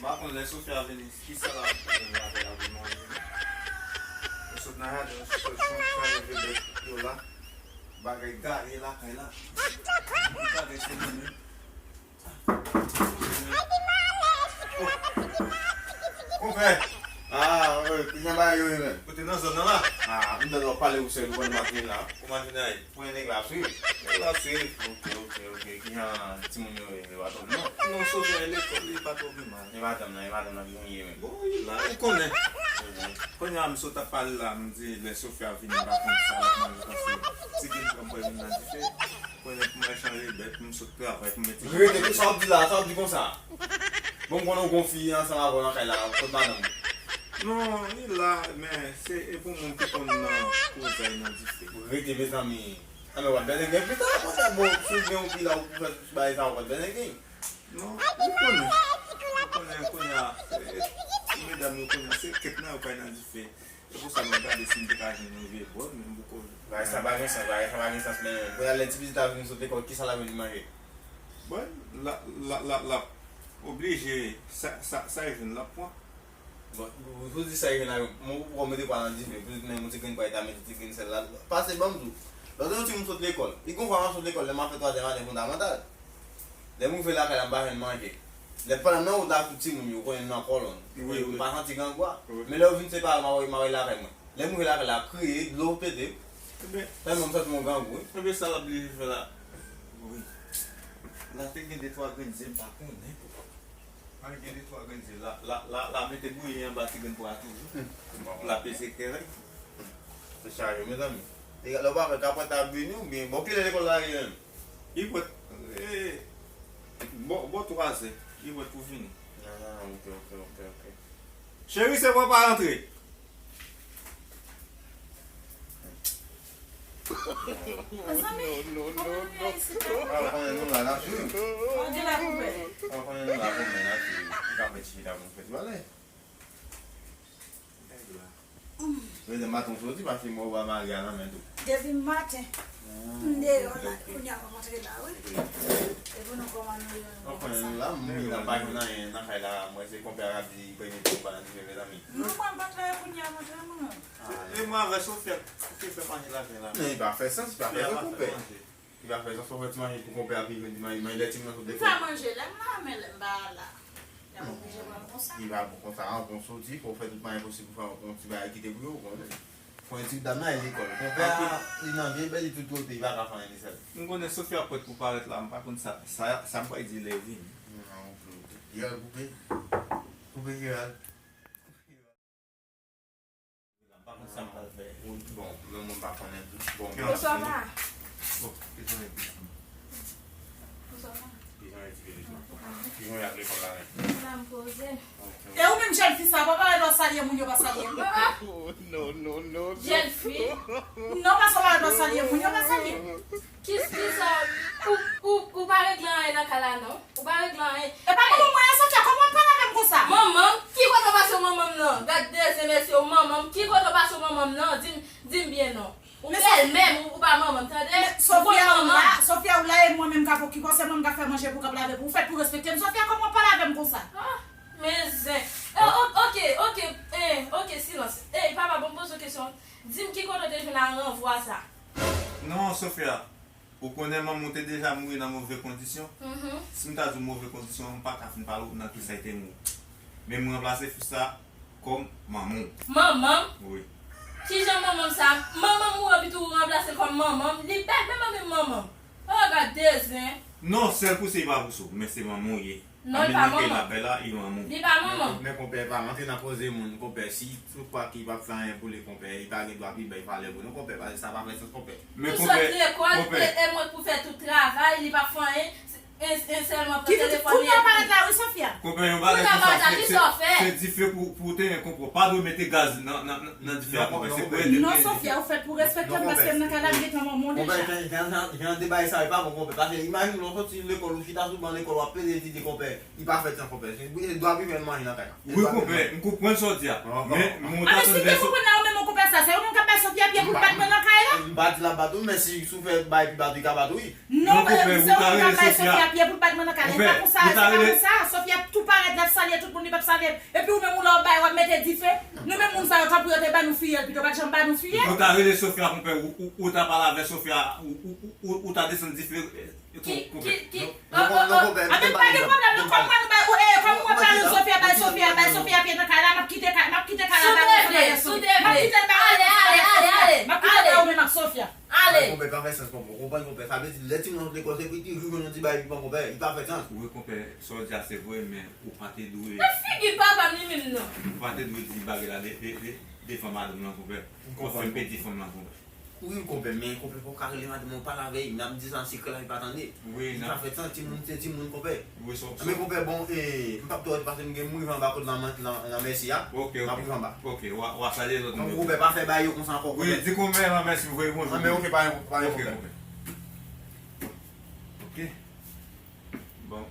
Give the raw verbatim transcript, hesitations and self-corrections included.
Pa konn lè Sofia vini, kisa l ap fè la pou manje. Nou sot nan jaden, nou sot chanje bèt yo la. Bagay gaye lakay la. Tout bagay se nou menm. Konpè! Ah, kijan bagay yo ye menm? Ou te nan zòn nan la? Ah, m tande w ap pale ou sèl, ou konn m ap vin la. Ou mal vin la? Pwen nèg la ap swiv. Nèg la ap swiv. Ok, ok, ok. Kijan timoun yo ye? Yo pa twò mal non? Non, Sofia lekòl, li pa twò gen mal. E madanm nan, e madanm nan ki konn ye menm. Bon, li la, ou konnen. Kounye a, m sot ap pale la, m di lè Sofia vini, m pa konn sa l ap manje, paske ti grenn pran m pral vin nan dife. Konnen pou mwen chanje bèt, pou m sot travay, pou m mete. Rete, pou sa w ap di la, sa w ap di konsa? Bon, m konnen w gon fi ansanm avè w nan kay la, kot madanm ou? Non, li la, men se e pou moun ki konn nan koze nan dife. Rete, mezanmi. Anben, w ap bèlenge pita, konsa, bon, si w gen yon fi la, ou pou fè tout bagay sa, w ap bèlenge. Non, ou konnen. Ou konnen, kounye a, se, medam yo kounye a, se kèk nan yo k al nan dife. Se pou sa mwen gade si m te ka jwenn yon vye bòd, men m poko. Bagay sa pa gen sans, bagay sa pa gen sans, men kounye a lè ti pitit la vin sot lekòl, kisa l ap vin manje? Bon, l ap, l ap, l ap, l ap oblije, sa, sa, sa l jwenn, l ap pran. Bon, pou, pou di sa l jwenn la, mwen ou poko mete pwa nan dife, pou di men yon ti grenn pwa, li ta mete ti grenn sèl la. Pase ban m tou. Lòt jou yon timoun sot lekòl. Li gon fwa m ap sot lekòl, lè m ap fè twazyèm ane fondamantal. Lè m rive lakay la, m pa jwenn manje. Lè pandan m nan wout la, tout timoun yo konnen m nan kòlonn. Wi, wi. M pa santi grangou a. Wi. Men lè yo vin separe, m ap, m ap lakay mwen. Lè m rive lakay la, kriye, dlo pete. Ebyen, tèlman m santi m yon grangou, wi. Ebyen, sa l ap oblije fè la? Wi. La te gen de twa grenn zye, m pa konnen. An gen de twa grenn zye. La, la, la, la mete bouyi anba ti grenn pwa a toujou. Pou l ap peze kè règ. Se chaje, mezanmi. Lè w pa fè kapòt ap vini oubyen, bon, kilè lekòl la ye menm? Li prèt, e, bò, bò twazè, li prèt pou vini. Ah, ok, ok, ok, ok. Cheri, se papa rantre. Mezanmi, kòman nou ye isit la? Ou konnen nou la, n ap swiv. Ou gen la pou fè. Ou konnen nou la pou fè, n ap swiv. Ou ka fè ti chita pou nou fè ti pale. Mezanmi, maten w soti, paske mwen wè mari a nan men tou. Depi maten, m deyò la, kounye a m ap antre la, wi. E pou nou kòman nou ye, nou konsa. Ou konnen nou la, m nan pa jwenn anyen nan kay la, mwen se konpè a k ap di premye kou pa nan dife, mezanmi. Non, mwen m pa travay kounye a, mwen travay mwen. E mwen avè Sofia, ki fè manje la, la. Men li pa fè sans, li pa fè sans, konpè. Li pa fè sans, fò fè ti manje pou konpè a pi vin di manje, manje lè timoun nan sot lekòl. M fè manje lè m la, men lè m pa la. Y ap oblije pran m konsa. Li pa bon konsa, an bon soti, fò w fè tout mwayen posib pou fè yon ti bagay kite pou yo, ou konnen. Fò yon ti dam nan al lekòl. Konpè a, li nan vye bèl, li tout kote, li pa ka fè anyen li sèl. M konnen Sofia prèt pou parèt la, m pa konn sa, sa, sa m pral di lè l vini. Non, ok, ok. Li al koupe. Koupe Gérald. M pa konn sa m pral fè. Bon, lòt moun pa konnen tou. Bon, bonswa, pa. Bon, ki jan yon ti pitit? Bonswa, pa. Ki jan yon ti pitit? Ki jan y ap lekòl la menm? La m poze. Ok. E ou menm jèn fi sa, pa parèt w ap salye moun yo pa salye m. Oh, non, non, non. Jèn fi. Non, paske w parèt w ap salye moun yo pa salye m. Kis, kisa, ou, ou, ou pa regle anyen nan kay la, non. Ou pa regle anyen. E pa manman mwen an, Sofia, kòman w ap pale avè m konsa? Manman m? Ki kote w pase w manman m nan? Gad de zye mesye w, manman m. Ki kote w pase w manman m nan? Di m, di m byen non. Ou bèlmè m, ou, ou pa manman m, tande? Ou konn manman m. Sofia, ou la, Sofia, ou la, e mwen menm k ap okipe w, se mwen m k ap fè manje pou w, k ap lave pou ou, ou fèt pou respekte m. Sofia, kòman w ap pale avè m konsa? Ah, men zen. Eh, o-, ok, ok, eh, ok, silans. Eh, papa, bon, m poze w kesyon. Di m ki kote w te jwenn a ranvwa sa? Non, Sofia. Ou konnen manman w te deja mouri nan move kondisyon? Mhm. Si m ta di w move kondisyon, m pa ka fin pale w nan kisa l te mouri. Men m ranplase fi sa kòm manman w. Manman m? Wi. Kijan manman m sa? Manman m mouri epi tou ou ranplase l kòm manman m? Li bèl, men manmi m manman m. Oh, gad de zen. Non, sèl pou se li pa pou sou, men se manman w ye. Non, li pa manman. Li pa manman. Men konpè pa rantre nan koze moun, konpè. Si tout fwa ki p ap fè anyen pou li, konpè, li pa gen dwa pi bay valè pou nou, konpè, paske sa pa fè sans, konpè. Men konpè, sot lekòl, e, e mwen pou fè tout travay, li p ap fè anyen, e, e sèlman pran telefòn li. Kounye a parèt la, wi, Sofia. Konpè, yon bagay konsa, se, se dife pou, pou te, konpè, w pa dwe mete gaz nan, nan, nan, nan dife a, konpè. Se pou ede. Non, Sofia, ou fèt pou respekte m, paske m nan kay la, m gentan manman w deja. Konpè, jan, jan, jan de bagay sa yo pa bon, konpè, paske imajine w soti lekòl, ou chita sou ban lekòl, w ap pede etidye, konpè. Li pa fèt san konpè. Se dwa pi fè manje nan kay la. Wi, konpè, m konprann sa w di a. Men, men w ta tande lè. Konpè sa, se ou menm k ap bay Sofia pye pou l bat mwen nan kay la? M pa di l ap bat ou, men si, si w fè bagay pi bat ou, li ka bat ou, wi. Non, konpè, se ou menm k ap bay Sofia pye pou l bat mwen nan kay la. E pa konsa, se pa konsa. Sofia tou parèt, l ap salye tout moun, li p ap Tande, epi ou menm ou la w bay w ap mete dife. Nou menm moun sa yo tanpri yo te ba nou fiyèl pito, pa t janm ba nou fiyèl. Ou ta rele Sofia konpè, ou, ou, ou ta pale avè Sofia, ou, ou, ou, ou, ou ta desann dife. Ki, ki, ki, oh, oh, oh. Anben pa gen pwoblèm non, kòm mwen nou bay ou, eh, kòm mwen pale Sofia, bay Sofia, bay Sofia pye nan kay la, m ap kite kay, m ap kite kay la, bay Sofia, si w te vle, si w te vle. M ap kite l bay. Ale, ale, ale, ale. M ap kite l bay ou menm ak Sofia. Ale. Konpè, pa fè sans, konpè. Ou konprann, konpè? Sa vle di, lè timoun ant lekòl, se pou li rive nan ti bagay li pran, konpè. Li pa fè sans. Wi, konpè, sa w di a se vre, men ou pa te dwe. Nan figi papa m li menm non. Ou pa te dwe di bagay la de, de, de, devan madanm lan, konpè. Ou fè m pèdi fanm lan, konpè. Wi, konpè, men konpè, fò w ka rele madanm lan, pale avè l, n ap di sa an sekrè la, li pa tande. Wi, li pa fè sans, timoun se timoun, konpè. Wi, so, so. Men konpè, bon, eh, m p ap twò rete paske m gen, m rive anba kot lan, lan, lan mèsi a. Ok, ok. M ap rive anba. Ok, w a, w a salye lòt moun yo. Konpè, pa fè bagay yo konsa ankò, konpè. Wi, di konpè lan mèsi, voye bonjou. Anben, ok, pa gen, pa gen pwoblèm. Ok, konpè. Ok. Bon.